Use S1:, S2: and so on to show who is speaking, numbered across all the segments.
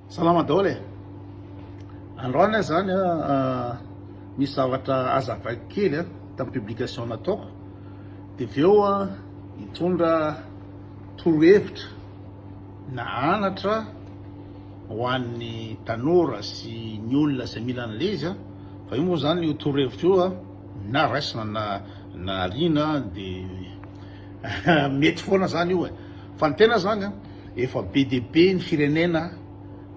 S1: Salama daholo e! Androany aho zany misy zavatra azavaiko kely tamin'ny publication nataoko dia avy eo hitondra torohevitra na anatra ho an'ny tanora sy ny olona izay mila an'ilay izy fa io moa zany io torohevitra io na raisina na na ariana dia mety foana zany io e! Fa ny tena zany an, efa be dia be ny firenena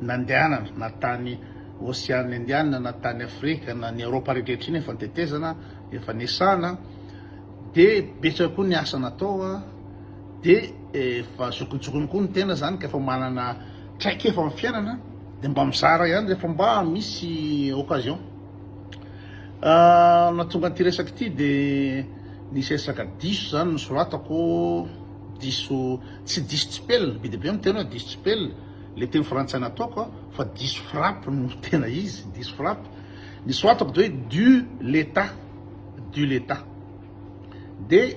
S1: nandehanana na tany Ocean Indiana na tany Afrika na ny Eropa rehetra iny efa nitetezana, efa niasana, dia betsaka koa ny asa natao an, dia efa zokinjokiny koa ny tena zany ka efa manana traikefa amin'ny fiainana dia mba mizara ihany rehefa mba misy occasion. Nahatonga an'ity resaka ity dia nisy resaka diso zany nosoratako. Diso, tsy diso tsipelina, be dia be miteny hoe diso tsipelina, le teny frantsay nataoko a, fa diso frappe no tena izy, diso frappe. Ny soratako de hoe du l'etat, du l'etat. De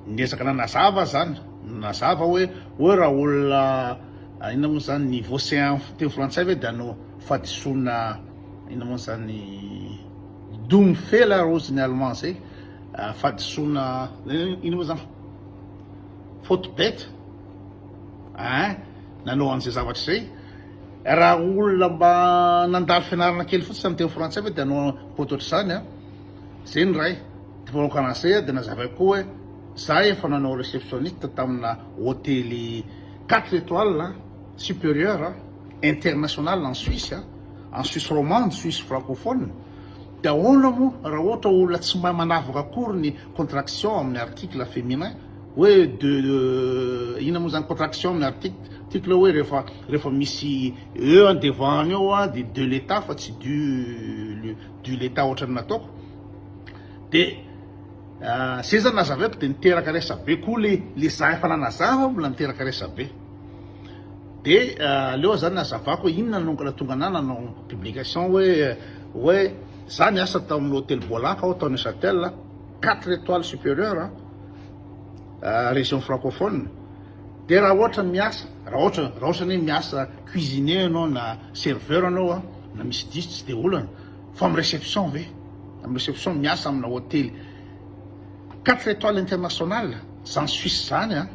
S1: niezaka nanazava zany, nanazava hoe hoe raha olona inona moa zany niveau C1 teny frantsay ve de hanao fahadisoana inona moa zany dumm Fehler hozy ny allemand zay. Fahadisoana ino moa zany faute bête ein nanao an'izay zavatra izay raha olona mba nandalo fianarana kely fotsiny amin'ny teny frantsay ve dia hanao faute ohatr'izany an zay ny iray de vao an'izay dia nazavaiko koa hoe za efa nanao réceptionniste tamina hotely quatre étoiles supérieur international en Suisse en Suisse romande Suisse francophone Dia ahoana moa raha ohatra olona tsy mahay manavaka akory ny contraction amin'ny article féminin hoe de inona moa zany contraction amin'ny article hoe rehefa rehefa misy e en devant eo a de de l'état fa tsy du du l'état ohatran'ny nataoko de zay zany nazavaiko de niteraka resabe koa le le za efa nanazava mbola niteraka resabe. De aleo zany hazavako hoe inona no nahatonga anah nanao publication hoe hoe za niasa tao amin'ny hotely Boalaka aho tao Neuchâtel, quatre étoiles supérieur région francophone, de raha ohatra miasa raha ohatra raha ohatra anie miasa cuisinier ianao na serveur anao a na misy diso tsy de olana fa amin'ny réception ve amin'ny réception miasa amina hotely quatre étoiles international zany Suisse zany a.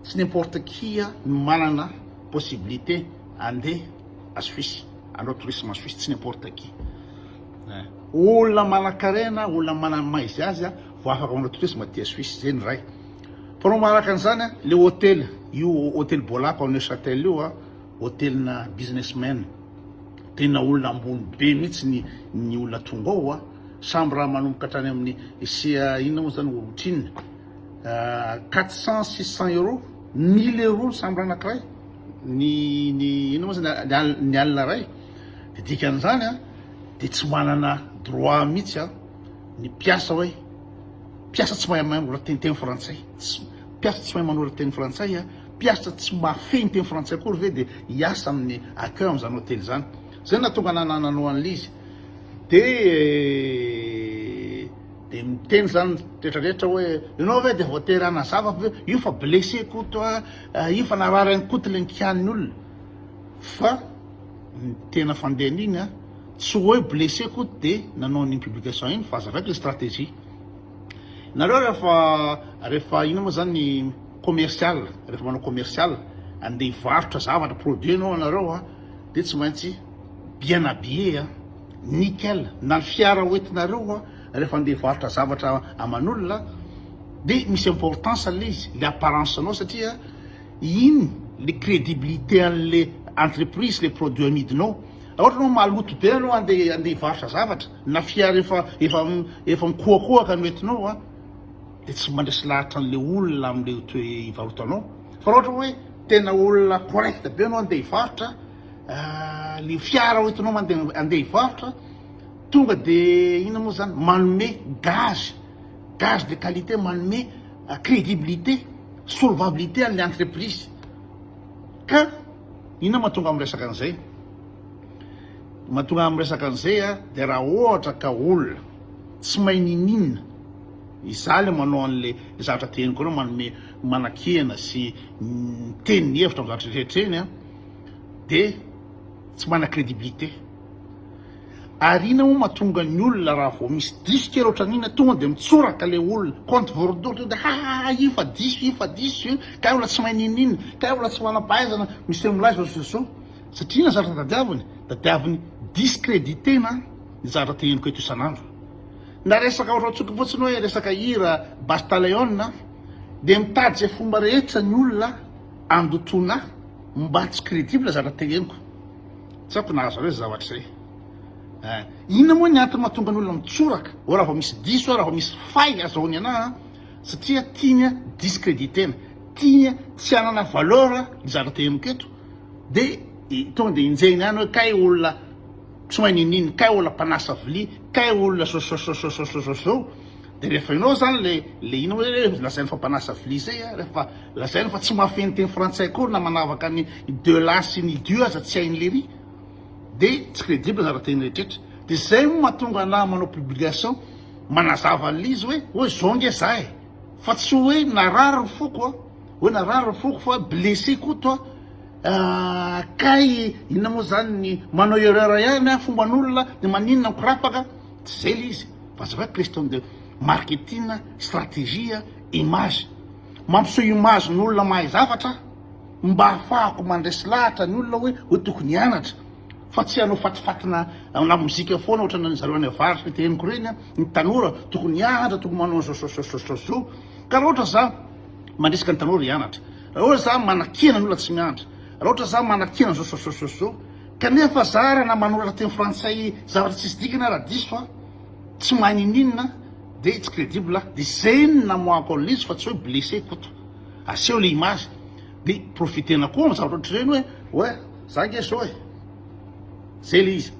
S1: Tsy n'importe qui no manana possibilité andeha à Suisse, hanao tourisme en Suisse, tsy n'importe qui. Olona manankarena, olona manana ny maha izy azy vao afaka manao tourisme aty à Suisse, zay ny iray. Faharoa manaraka an'izany, le hôtel, io hôtel Beaulac ao Neuchâtel io, hôtelina businessman, tena olona ambony be mihitsy ny ny olona tonga ao, chambre manomboka hatrany amin'ny CA inona moa zany ohatrinona. 400 600 euros 1000 euros ny chambre anakiray ny ny inona moa zany ny alina iray de dikan'izany a de tsy manana droit mihitsy a ny mpiasa hoe mpiasa tsy mahay manoratra teny teny frantsay tsy mpiasa tsy mahay manoratra teny frantsay a mpiasa tsy mahafehy ny teny frantsay akory ve de hiasa amin'ny accueil amin'izany hôtely zany zay nahatonga nanananao an'ilay izy de Dia miteny zany ny rehetra rehetra hoe ianao ve dia voatery hanazava ve io fa blessé Koto a, io fa narary an'i Koto ilay nikianin'ny olona. Fa ny tena fandehan'iny a, tsy hoe blessé Koto dia nanao an'iny publication iny fa azavaiko ilay stratégie. Nareo rehefa rehefa inona moa zany ny commercial, rehefa manao commercial, andeha hivarotra zavatra produit ianao anareo a, dia tsy maintsy bien habillé a. Nickel, na ny fiara hoentinareo a rehefa andeha hivarotra zavatra aman'olona de misy importance le izy, le apparence anao satria iny le crédibilité an'le entreprise, le produit amidinao, raha ohatra anao maloto be anao andeha andeha hivarotra zavatra na fiara efa efa efa mikohakohaka no entinao a de tsy mandresy lahatra an'le olona amle toe hivarotanao, fa raha ohatra hoe tena olona correct be anao andeha hivarotra Le fiara hoentinao mandeha andeha hivarotra tonga de inona moa zany manome gage gage de qualité manome crédibilité solvabilité an'le entreprise ka inona mahatonga amin'ny resaka an'izay mahatonga amin'ny resaka an'izay a de raha ohatra ka olona tsy mahay nininona izaho le manao an'le zavatra teniko anao manome manakihana sy miteny ny hevitra amin'ny zavatra rehetra eny a. de tsy mana crédibilité. Ary ina moa mahatonga ny olona raha vao misy diso kely ohatran'iny tonga de mitsoraka le olona, compte vorodoro tonga de hahaha io fa diso io fa diso io, kay olona tsy mahay n'inon'inona, kay olona tsy manam-pahaizana miseho milay zao sy zao. Satria inona zavatra tadiaviny? Tadiaviny discréditer-na ny zavatra teneniko eto isan'andro. Na resaka ohatra tsotra fotsiny hoe resaka hira Basta Leon dia mitady izay fomba rehetra ny olona andotoana ahy mba tsy crédible zavatra teneniko. Tsy haiko na azonareo izay zavatra izay. Eh, inona moa ny antony mahatonga ny olona mitsoraka oh raha vao misy diso raha vao misy faille azahoany anah satria tiany discréditer-na, tiany tsy hanana valeur ny zavatra teneniko eto dia tonga dia enjehiny ihany hoe kay olona Tsy mahay niniana, kay olona mpanasa vilia, kay olona zao. De rehefa ianao zany le le ina hoe lazainy fa mpanasa vilia zay a, rehefa lazainy fa tsy mahafehy ny teny frantsay akory na manavaka ny de la sy ny du aza tsy hainy lery de tsy crédible zavatra teny rehetra. De zay moa mahatonga anah manao publication manazava an'le izy hoe hoe zao nge za e, fa tsy hoe narary ny foko a, hoe narary ny foko fa blessé Koto a. Kay inona moa zany ny manao erreur ihany a, fomban'olona de maninona mikorapaka, tsy zay le izy fa zava question de marketing, stratégie, image, mampiseho image ny olona mahay zavatra mba ahafahako mandresy lahatra ny olona hoe hoe tokony hianatra fa tsy hanao fatifatina lamozika foana ohatran'ny zareo any avaratra teneniko ireny a, ny tanora tokony hianatra, tokony manao zao zao zao zao zao, ka raha ohatra za mandrisika ny tanora hianatra. Raha ohatra za manakiana ny olona tsy mianatra, raha ohatra za manakiana zao zao zao zao, kanefa za raha na manoratra teny frantsay zavatra tsisy dikany aho raha diso aho, tsy mahay niniana de tsy credible aho, de zay no namoahako an'ilay izy fa tsy hoe blessé Koto. Aseho le image de profitena koa amin'ny zavatra ohatr'ireny hoe ouais za nge zao e, zay le izy,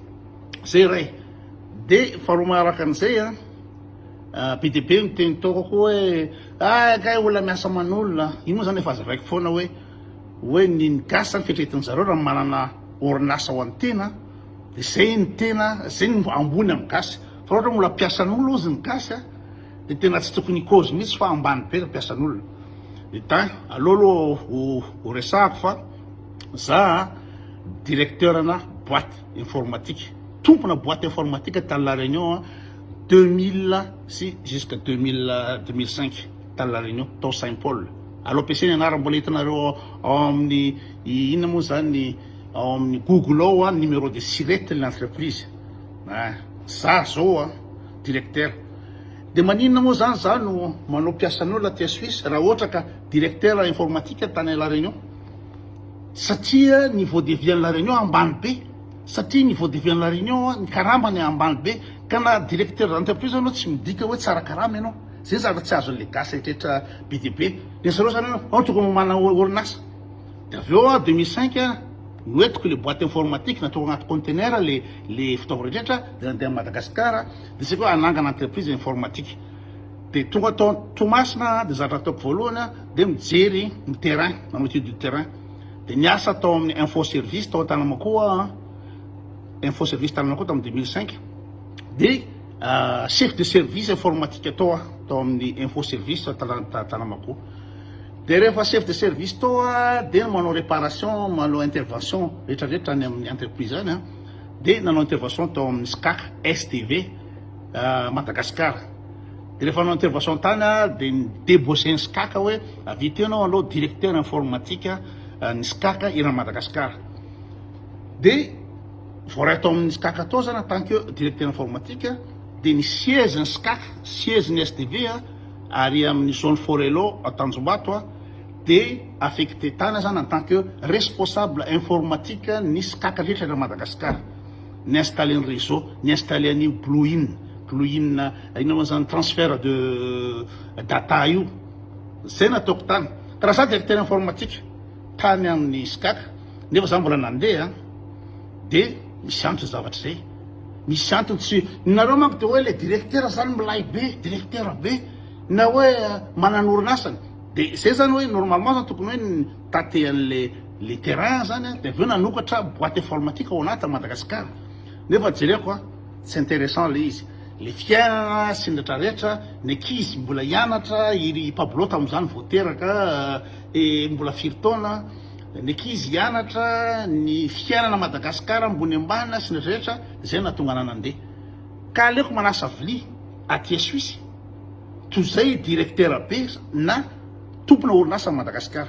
S1: zay iray. De faharoa manaraka an'izay an. Be dia be ny teny taoko koa hoe ah kay olona miasa aman'olona. Io moa zany efa hazavaiko foana hoe hoe ny ny gasy zany fieritreretin'ny zareo raha manana orinasa ho an'ny tena dia zay ny tena zay ny ambony amin'ny gasy. Fa raha ohatra mbola mpiasan'olona ozy ny gasy a dia tena tsy tokony hikôzy mihitsy fa ambany be raha mpiasan'olona. Dia ta aleo aloha ho ho resahako fa za directeur-na boite informatique, tompona boite informatique tany La Réunion a. 2000 sy jusqu'à 2005 tany La Réunion tao Saint Paul. Allo PC ny anarany mbola hitanareo ao amin'ny inona moa zany ao amin'ny Google ao a numéro de SIRET ny entreprise. Ah, za zao a directeur. De maninona moa zany za no manao mpiasan'olona aty Suisse raha ohatra ka directeur informatique tany La Réunion? Satria niveau de vie any La Réunion ambany be. Satria niveau de vie any La Réunion ny karamany ambany be ka na directeur d'entreprise anao tsy midika hoe tsara karama ianao. Zay zavatra tsy azon'le gasy rehetrarehetra be dia be. Ny zareo zany hoe ao tokony manana orinasa. De avy eo aho 2005 noentiko le boite informatique nataoko anaty conteneur le le fitaovana rehetrarehetra de nandeha Madagascar de saika hoe hanangana entreprise informatique. De tonga tao Toamasina de zavatra ataoko voalohany de mijery ny terrain, manao étude de terrain. Dia niasa tao amin'ny Info Service tao Antanamakoa aho, Info Service Tanamakoa tamin'ny 2005. Dia chef de service informatique tao aho, tao amin'ny Info Service Tanamakoa. Dia rehefa chef de service tao aho, dia manao réparation, manao intervention rehetrarehetra any amin'ny entreprise any. Dia nanao intervention tao amin'ny SCAC STV Madagascar. Dia rehefa nanao intervention tany aho dia ni-debaucher ny SCAC hoe avia teo ianao alou directeur informatique ny SCAC eran'i Madagascar. Dia voaray tao amin'ny SCAC tao zany en tant que directeur informatique dia ny siège ny SCAC, siège ny SDV ary amin'ny zone Forello à Tanjombato dia affecté tany aho zany en tant que responsable informatique ny SCAC rehetra eran'i Madagascar. Ni-installer ny réseau, ni-installer an'io Blue In. Blue In inona moa zany transfert de data io. Zay nataoko tany. Ka raha za directeur informatique tany amin'ny SCAC nefa za mbola nandeha de misy antony zavatra zay. Misy antony tsy nareo manko de hoe le directeur zany milay be, directeur be na hoe manana orinasany. De zay zany hoe normalement zany tokony hoe ni-tâter an'le le terrain zany de avy eo nanokatra boite informatique ao anaty Madagascar. Nefa jereko a. Tsy intéressant le izy. Le fiainana sy ny retraretra, ny ankizy mbola hianatra, i ry Pablo tamin'izany vao teraka e mbola firy taona. ny ankizy hianatra, ny fiainana Madagascar ambony ambany sy ny rehetra, zay no nahatonga anah nandeha. Ka aleoko manasa vilia aty Suisse toy zay directeur be na tompona orinasa Madagascar.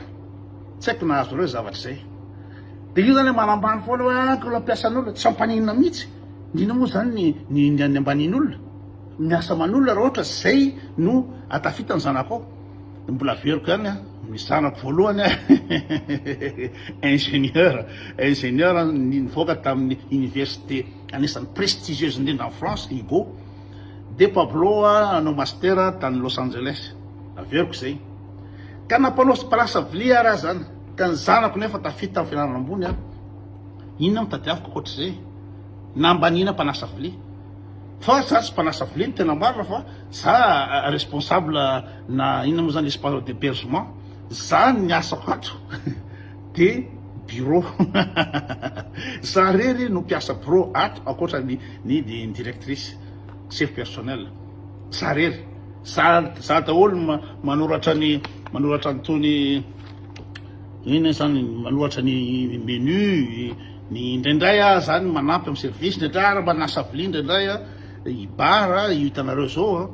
S1: Tsy haiko na azonareo zavatra zay. De io zany manambany foana hoe ah kola mpiasan'olona, tsy ampaninona mihitsy. Inona moa zany ny ny ny ambanin'olona? Miasa aman'olona raha ohatra zay no atafita ny zanakao. Mbola averiko ihany an, ny zanako voalohany ingénieur, ingénieur nivoaka tamin'ny université anisan'ny prestigieuse indrindra en France, Hugo. De Pablo nanao master tany Los Angeles. Averiko zay. Ka na mpanao mpanasa vilia ary aho zany, ka ny zanako nefa tafita amin'ny fianarana ambony an, inona no tadiaviko ankoatr'izay? Na ambaniana mpanasa vilia. Fa za tsy mpanasa vilia ny tena marina fa za responsable na inona moa zany responsable d'hebergement, za ny asako ato de bureau. Za rery no mpiasa bureau ato ankoatra ny ny directrice, chef personnel. Za rery. Za za daholo manoratra ny manoratra an'itony inona zany manoratra ny menu ny indraindray aho zany manampy amin'ny service indraindray ary manasa vilia indraindray a i bar io hitanareo zao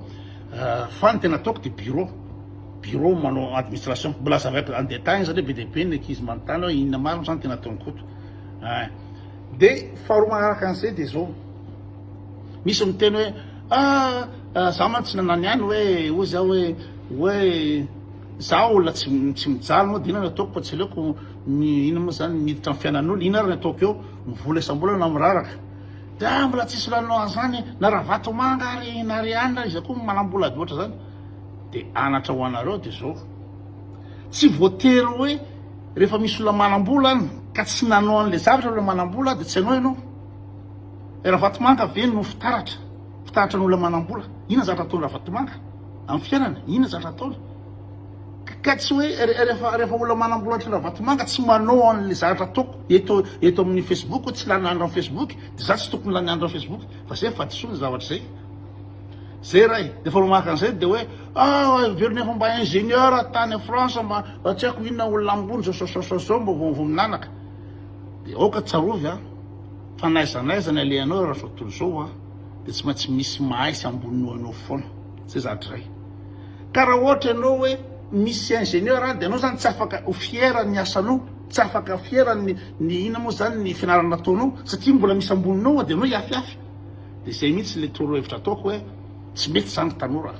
S1: a fa ny tena ataoko de bureau bureau manao administration mbola azavaiko en détail zany hoe be dia be ny ankizy manontany hoe inona marina zany tena ataon'i Koto de faharoa manaraka an'izay de zao Misy miteny hoe ah za mantsy tsy nanany ihany hoe hoy za hoe hoe za olona tsy tsy mijaly moa de inona no ataoko fa tsy aleoko ny inona moa zany miditra amin'ny fiainan'olona inona ary ny ataoko eo mivola isam-bolana miraraka de ah mbola tsisy lalao an'izany na Ravatomanga ary na ry anona iza koa manam-bola be ohatra zany de anatra ho anareo de zao tsy voatery hoe rehefa misy olona manam-bola any ka tsy nanao an'le zavatra olona manam-bola de tsy anao ianao. Ravatomanga ve no fitaratra? Fitaratra ny olona manam-bola. Inona zavatra ataon'i Ravatomanga amin'ny fiainana? Inona zavatra ataony? Ka tsy hoe rehefa rehefa olona manam-bola ohatran'i Ravatomanga tsy manao an'ilay zavatra ataoko eto eto amin'ny Facebook, tsy lany andro amin'ny Facebook, dia za tsy tokony lany andro amin'ny Facebook fa zay fahadisoana zavatra zay. Zay ray, dia efa mamaraka an'izay dia hoe ah velona efa mba ingénieur tany France mba tsy haiko inona olona ambony zao zao zao zao mba vao vao minanaka. Dia aoka tsarovy an. Fa n'aiza n'aiza ny alehanao raha zao tontolo zao an, dia tsy maintsy misy mahay sy ambony noho anao foana. Zay zavatra iray. Ka raha ohatra ianao hoe misy ingénieur an, dia anao zany tsy afaka ho fier ny asanao, tsy afaka fier ny ny inona moa zany ny fianarana nataonao satria mbola misy amboninao dia anao hiafiafy. Dia zay mihitsy le torohevitra ataoko hoe tsy mety zany ry tanora,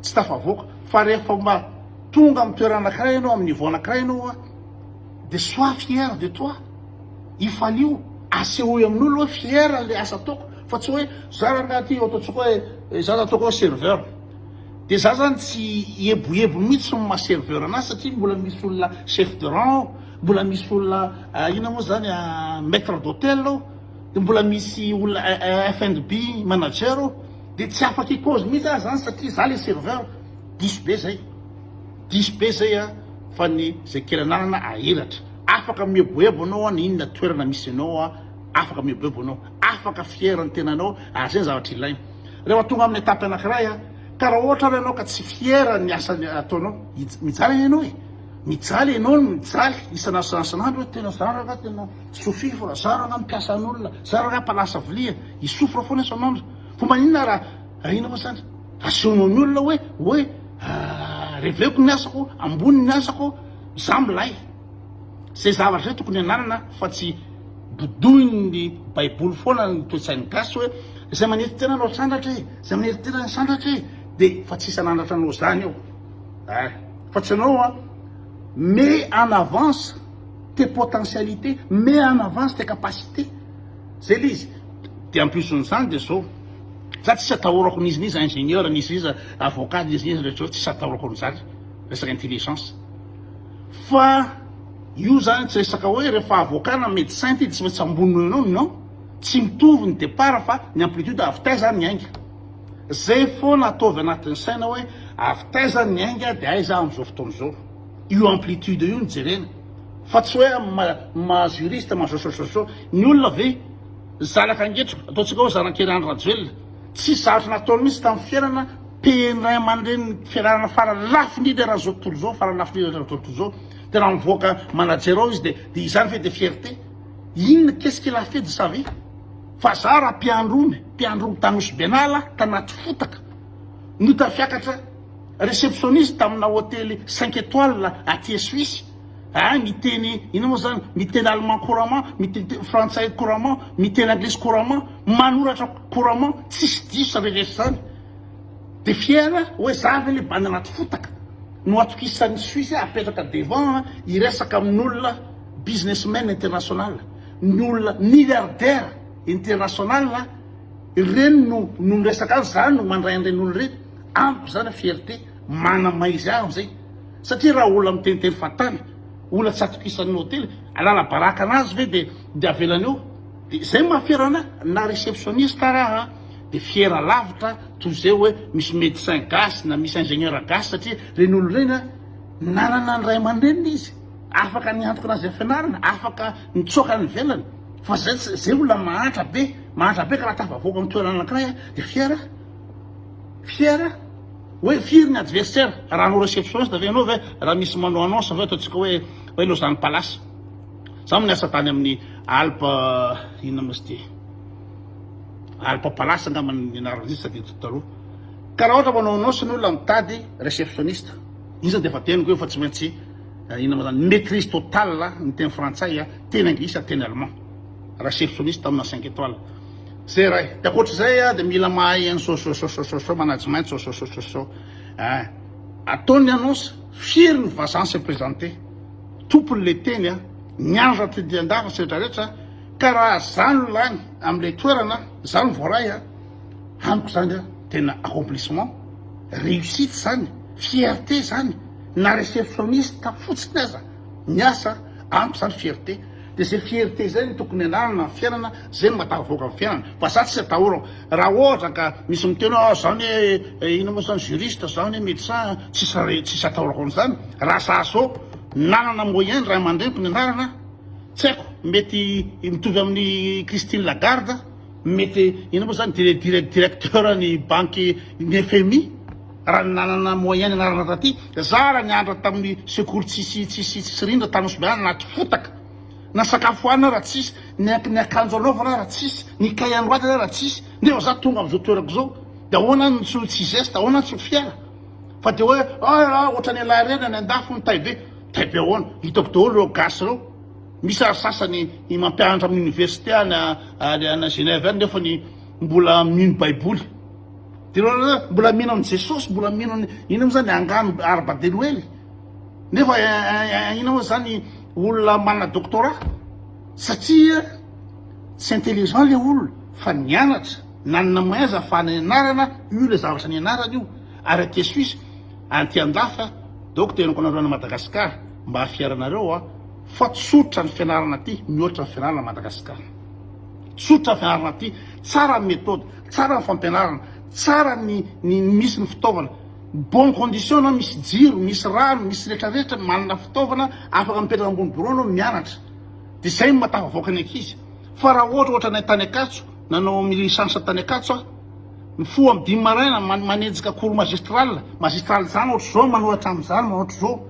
S1: tsy tafavoaka fa rehefa mba tonga amin'ny toerana anakiray ianao, amin'ny niveau anakiray ianao an, dia sois fier de toi. Ifalio, asehoy amin'olo hoe fier le asa ataoko fa tsy hoe za rangahy ty ataontsika hoe za ataoko hoe serveur de za zany tsy hieboebo mihitsy ny maha serveur anazy satria mbola misy olona chef de rang ao, mbola misy olona inona moa zany maitre d'hotel ao, de mbola misy olona F&B manager ao, de tsy afaka hikaozy mihitsy aho zany satria za le serveur, diso be zay, diso be zay a fa ny zay kely ananana ahiratra. Afaka mieboebo anao an inona toerana misy anao an afaka mieboebo anao afaka fier ny tenanao ary zay ny zavatra ilaina rehefa tonga amin'ny étape anakiray an ka raha ohatra ary ianao ka tsy fier ny asa ataonao mijaly anie ianao e mijaly ianao no mijaly isan'andro isan'andro hoe tena za rangah tena sofifra za rangah mpiasa an'olona za rangah mpanasa vilia hisofra foana isan'andro fa maninona raha raha inona moa zany asehonao ny olona hoe hoe reveko ny asako ambony ny asako za milay Zay zavatra zay tokony ananana fa tsy bodoin'ny baiboly foana ny toetsain'ny gasy hoe zay manetry tena anao sandratra e, zay manetry tena ny sandratra e, de fa tsisy anandratra anao zany eo eh, fa tsy anao an, mets en avance tes potentialités, mets en avance tes capacités, zay le izy, de en plus n'izany de zao, za tsisy atahorako n'iza n'iza ingénieur, n'iza n'iza avocat, n'iza n'iza rehetra zao tsisy atahorako an'izany resaka intelligence. Fa io zany tsy resaka hoe rehefa avocat na médecin ty de tsy maintsy ambony noho ianao, non, tsy mitovy ny départ fa ny amplitude avy taiza ny ainga. Zay foana ataovy anatin'ny saina hoe avy taiza ny ainga de aiza aho am'zao fotoana zao. Io amplitude io no jerena fa tsy hoe maha juriste maha zao zao zao. Ny olona ve zanaka angetrona, ataontsika hoe zanak'i Andry Rajoelina, tsisy zavatra nataony mihitsy tamin'ny fiainana Payer-n'ny ray aman-dreniny fianarana farany lafo indrindra eran'izao tontolo izao, farany lafo indrindra eran'izao tontolo izao. De raha mivoaka manager ao izy de de izany ve de fierté? Inona qu'est-ce qu'il a fait de sa vie? Fa za raha mpiandry omby, mpiandry omby tany Nosy Benala, tanaty fotaka, no tafiakatra receptionniste tamina hotely cinq étoiles aty Suisse, ah miteny inona moa zany, miteny allemand couramment, miteny frantsay couramment, miteny anglisy couramment, manoratra couramment, tsisy diso zany rehetra zany. De fier hoe za ve le bandy anaty fotaka no atokisan'ny Suisse apetraka devant hiresaka amin'olona businessman international, ny olona milliardaire international ireny no no miresaka azy, za no mandray an'ireny olona ireny, amiko zany fierté manamaizy ahy amzay satria raha olona miteniteny fahatany, olona tsy atokisan'ny hotely, alala baraka anazy ve de de avelany eo, de zay maha fier anahy na receptionniste ara aho de fier lavitra toy izay hoe misy médecin gasy na misy ingénieur gasy satria ireny olona ireny a nanana ny ray aman-dreniny izy, afaka niantoka anazy amin'ny fianarana, afaka nitsoaka any ivelany fa zay tsy zay olona mahantra be, mahantra be ka raha tafavoaka amin'ny toerana anankiray a de fier, fier hoe firy ny adversaire raha hanao réceptionniste ve ianao ve raha misy manao annonce ve ataontsika hoe hoe Lausanne Palace, za moa niasa tany amin'ny Alpes inona moa izy ity. Alpes Palace angamba ny anaran'izy io sady eto taloha. Ka raha ohatra manao annonce ny olona mitady réceptionniste, iny zany dia efa teniko hoe fa tsy maintsy inona moa zany maitrise totale ny teny frantsay, teny anglisy ary teny allemand. Réceptionniste amina cinq étoiles. Zay ray. Dia ankoatr'izay dia mila mahay an'i so so so so so so management so so so so so. Eh, ataony ny annonce, firy ny vazaha se présenter. Tompony le teny a, niandry aty andafy sy rehetra rehetra. Ka raha za no lany amle toerana, za no voaray a, amiko zany a tena accomplissement, réussite zany, fierté zany, na receptionniste fotsiny aza miasa, amiko zany fierté, de zay fierté zay no tokony ananana am fiainana, zay no mahatafavoaka am fiainana, fa za tsy atahorako, raha ohatra ka misy miteny hoe ah za anie inona moa zany juriste, za anie médecin, tsisy tsisy atahorako an'izany, raha za zao nanana moyen ny ray aman-dreniko nianarana, Tsy haiko, mety mitovy amin'i Christine Lagarde, mety inona moa zany directeur ny banky ny FMI raha nanana moyen nianarana taty, za raha nianatra tamin'ny sekoly tsisy tsisy tsisy rindrina tany Nosy Be anaty fotaka, na sakafo hohanina raha tsisy, ny ny akanjo anaovana raha tsisy, ny cahier anoratana raha tsisy, nefa za tonga amin'izao toerako izao, de ahoana no tsy tsy geste, ahoana no tsy ho fier? Fa de hoe ah ohatran'ny ialahy ireny any andafy hono tay be. Tay be ahoana? Hitako daholo ireo gasy ireo. Misy ary sasany mampianatra amin'ny université any any Genève any nefa ny mbola mino baiboly. De ireo mbola mino an'i Jesosy, mbola mino ny inona moa zany angano arbre de Noël. Nefa inona moa zany olona manana doctorat satria tsy intelligent le olona fa nianatra, nanana moyens ahafahana nianarana io le zavatra nianarana io ary aty Suisse Anty andafy a, donc teniko anareo any Madagascar mba hafiaranareo a, fa tsotra ny fianarana aty mihoatra ny fianarana Madagascar. Tsotra ny fianarana aty, tsara ny méthode, tsara ny fampianarana, tsara ny ny misy ny fitaovana, bonne condition anao, misy jiro, misy rano, misy retraretra, manana fitaovana afaka mipetraka ambony bureau anao mianatra. De zay no mahatafavoaka ny ankizy. Fa raha ohatra ohatranay tany Ankatso, nanao licence tany Ankatso aho, Mifoha amin'ny dimy maraina, manenjika cours magistral, magistral zany ohatr'izao, manoratra amin'izany, manao ohatr'izao.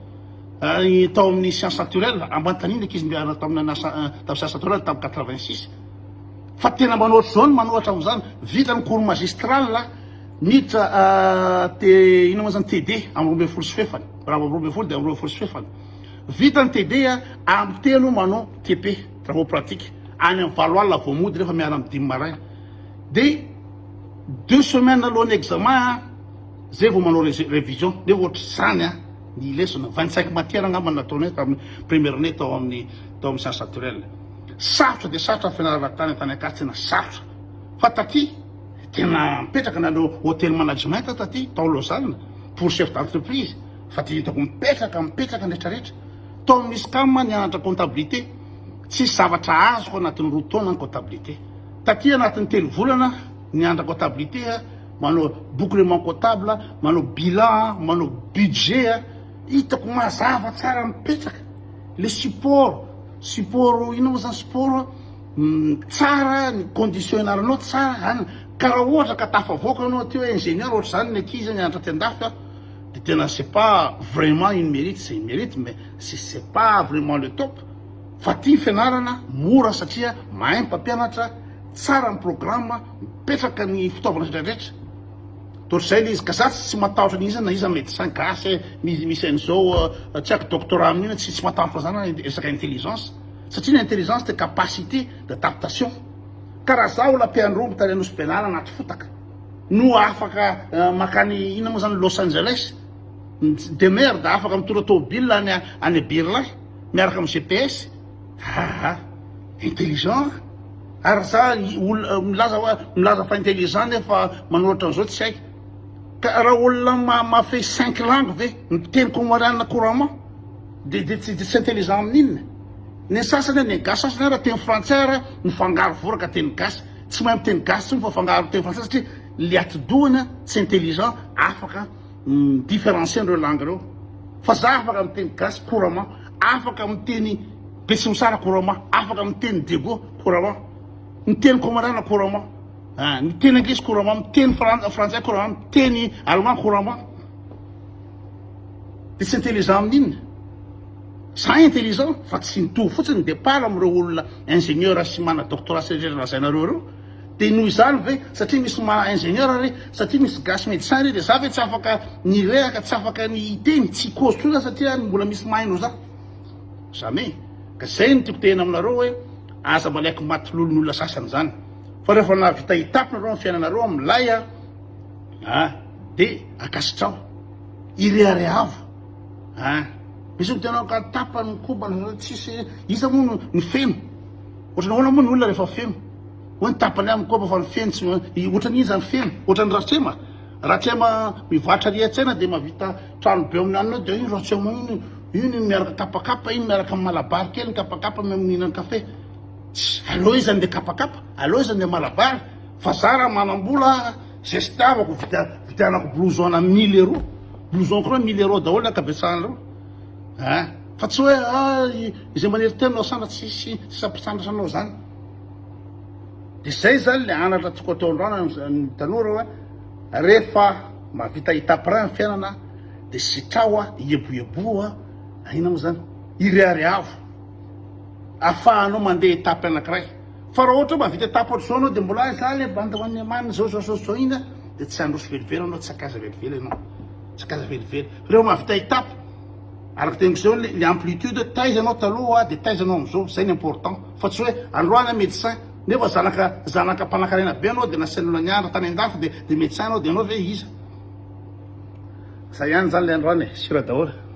S1: Tao amin'ny science naturelle, ambanitaniny ankizy miara tamin'ny tamin'ny science naturelle tamin'ny 86. Fa tena manao ohatr'izao ny manoratra amin'izany. Vita ny cours magistral, miditra T, inona moa zany, TD amin'ny 12 sy fahefany. Raha vao 12 dia amin'ny 12 sy fahefany. Vita ny TD amin'ny 3 manao TP, travaux pratiques. Any amin'ny 8 alina vao mody nefa miara amin'ny 5 maraina. De deux semaines alohan'ny examen a, zay vao manao révision, nefa ohatr'izany a ny lesona, 25 matières angamba no nataonay tamin'ny première année tao amin'ny tao amin'ny sciences naturelles. Sarotra dia sarotra ny fianarana tany tany Ankatso, tena sarotra. Fa taty tena mipetraka nanao hotel management taty tao Lausanne pour chef d'entreprise, fa dia hitako mipetraka mipetraka ny retraretra. Tao amin'ny ISCAM nianatra comptabilité, tsisy zavatra azoko anatin'ny 2 taona ny comptabilité. Taty anatin'ny 3 volana nianatra comptabilité a, manao bouclement comptable, manao bilan, manao budget a, hitako mazava tsara mipetraka le support, support inona moa zany support tsara ny condition ianaranao tsara zany, ka raha ohatra ka tafavoaka anao aty hoe ingénieur ohatr'izany ny ankizy nianatra aty andafy a. de tena c'est pas vraiment une mérite, c'est une mérite mais c'est c'est pas vraiment le top fa ty ny fianarana mora satria mahay ny mpampianatra, tsara ny programme, mipetraka ny fitaovana rehetra rehetra. De ohatr'izay le izy ka za tsy matahotra n'iza na iza médecin gasy e, misy misy an'izao tsy haiko doctorat amin'iny tsy tsy matahotra an'zany aho resaka intelligence satria ny intelligence de capacité d'adaptation ka raha za olona mpiandrombo tany Anosy Benala anaty fotaka no afaka makany inona moa zany Los Angeles de merde afaka mitondra tômobile any any Berlin miaraka amin'ny GPS aa intelligent ary za olona milaza hoa milaza fa intelligent nefa manoratra an'izao tsy haiko ka raha olona ma mahafehy cinq langues ve miteny comoriana couramment de de tsy de tsy intelligent amin'inona ny sasany ny gasy sasany ara teny frantsay ara mifangaro voraka teny gasy tsy mahay miteny gasy tsony fa fangaro teny frantsay satria le atidohany tsy intelligent afaka mi-différencier an'ireo langues ireo fa za afaka miteny gasy couramment afaka miteny betsimisara couramment afaka miteny diego couramment miteny comoriana couramment ah, miteny anglisy couramment miteny frantsay couramment miteny allemand couramment de tsy intelligent amin'inona za intelligent fa tsy mitovy fotsiny départ am'ireo olona ingénieur sy mana doctorat sy rehetra lazainareo reo de noho izany ve satria misy mana ingénieur re satria misy gasy médecin re de za ve tsy afaka nirehaka tsy afaka ny hiteny tsy cause tsoa za satria mbola misy mahay noho za jamais ka zay no tiako tena aminareo hoe aza malaiko maty lolon'olona sasany zany fa rehefa nahavita étape nareo amin'ny fiainanareo amilay a ah de akasitrao irehareavo ah misy ny tena ka tapany kobana tsisy iza moa no ny feno ohatrany ahoana moa ny olona rehefa feno hoe ny tapany amin'ny koba fa ny feno tsy ohatrany iza ny feno ohatrany ratrema ratrema mivoatra ry an-tsaina de mahavita trano be amin'ny anina de io ratrema iny iny miaraka kapakapa iny miaraka amin'ny malabary kely ny kapakapa mihinana kafe tsy aleo izy andeha kapakapa aleo izy andeha malabary fa za raha manam-bola zay sy tiavako vita vidianako blouson na mille euros blouson koa mille euros daholo ny ankabetsahan'ireo ah fa tsy hoe ah izay manery tena no asandra tsisy tsy ampisandratra anao zany de zay zany le anatra tiako atao androany ny tanora hoe rehefa mahavita étape ray ny fiainana de sitrao a ieboeboa ina moa zany irehareavo afahanao mandeha étape anankiray fa raha ohatra hoe mahavita étape ohatr'izao anao de mbola za le bandy mannemany zao zao zao zao iny a de tsy handroso velively anao tsy akaza velively anao tsy akaza velively fa rehefa mahavita étape araka teniko zao le amplitude taiza anao taloha de taiza anao am'izao zay ny important fa tsy hoe androany médecin nefa zanaka zanaka mpanankarena be anao de nasain'olona nianatra tany an-dafy de de médecin anao de anao ve iza zay ihany zany le androany e sira daholo.